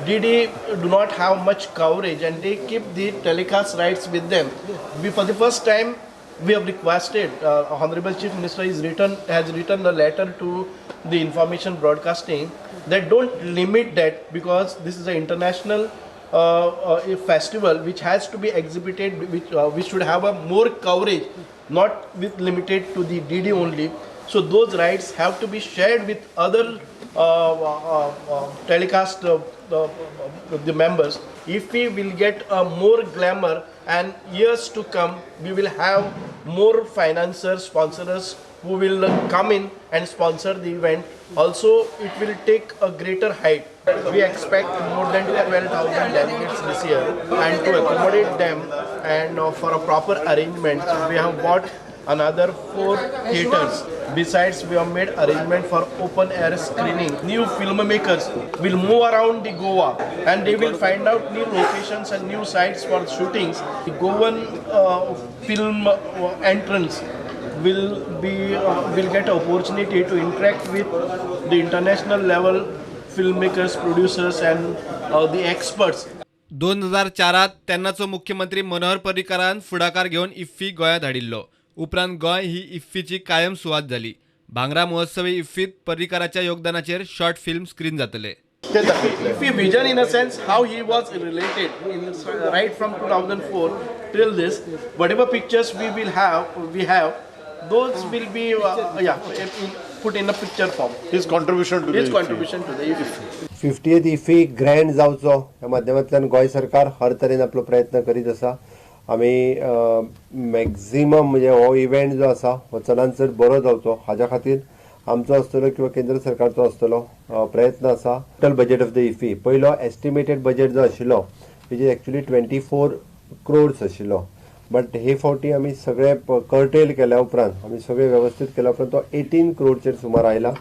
DD do not have much coverage and they keep the telecast rights with them. We, for the first time, we have requested, Honorable Chief Minister has written a letter to the information broadcasting that don't limit that, because this is an international a festival which has to be exhibited, which should have a more coverage, not with limited to the DD only. So those rights have to be shared with other telecast the members. If we will get a more glamour, and years to come, we will have more financiers, sponsors who will come in and sponsor the event. Also, it will take a greater height. We expect more than 12,000 delegates this year, and to accommodate them and for a proper arrangement, we have bought another 4 theaters. Besides, we have made arrangement for open air screening. New filmmakers will move around the Goa and they will find out new locations and new sites for shootings. The Goan film entrance will get opportunity to interact with the international level filmmakers, producers and the experts. 2004 तेन्नाचो मुख्यमंत्री मनोहर पर्रीकारान फुडाकार घेवन IFFI गोंयांत हाडिल्लो. उपरांत गोंय ही इफ्फीची कायम सुवात जाली. भांगरा महोत्सवी इफ्फीत पर्रीकाराच्या योगदानाचेर शॉर्ट फिल्म स्क्रीन जातले. If we vision in a sense how he was related in, right from 2004 till this, whatever pictures we will have, we have, those will be put in a picture form. His contribution to His the contribution to the IFFI. 50th IFFI grand जावचो ह्या माध्यमांतल्यान गोंय सरकार हर तरेन आपलो प्रयत्न करीत आसा. आमी मॅक्झिमम म्हणजे हो इव्हेंट जो आसा हो चडान चड बरो जावचो हाज्या खातीर आमचो आसतलो किंवा केंद्र सरकारचो आसतलो प्रयत्न आसा. Total budget of the IFFI पयलो एस्टिमेटेड बजेट जो आशिल्लो which is actually 24 crores आशिल्लो, बट हे फावटी आमी सगळे कर्टेल केल्या उपरांत आमी सगळे वेवस्थीत केल्या उपरांत तो 18 क्रोडचेर सुमार आयला.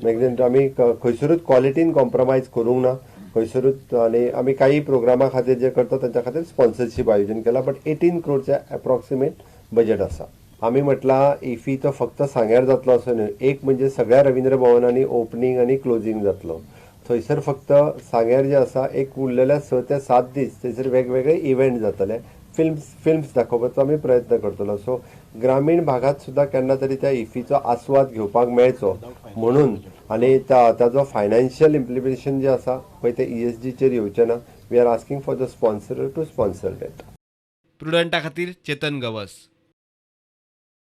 मॅक्झिमम आमी खंयसरूच क्वॉलिटीन कॉम्प्रोमायज करूंक ना खंयसरूच, आनी आमी काही प्रोग्रामा खातीर जे करता तांच्या खातीर स्पॉन्सरशीप आयोजन केला, बट 18 क्रोडचे एप्रॉक्सिमेट बजेट आसा. आमी म्हटलां इफी तो फक्त सांग्यार जातलो असो न्हय, एक म्हणजे सगळ्या रवींद्र भवनांनी ओपनींग आनी क्लोजींग जातलो. थंयसर फक्त सांग्यार जे आसा एक उरलेल्या 6 ते 7 दीस थंयसर वेगवेगळे इव्हेंट जातले, फिल्म्स दाखोवपाचो आमी प्रयत्न करतलो. सो ग्रामीण भागात सुद्दां केन्ना तरी त्या इफीचो आस्वाद घेवपाक मेळचो म्हणून, आनी ताजो फायनान्शियल इम्प्लिमेंटेशन जे आसा पळय ते ESG चेर येवचें ना. We are asking for the sponsor to sponsor that. प्रुडंटा खातीर चेतन गवस.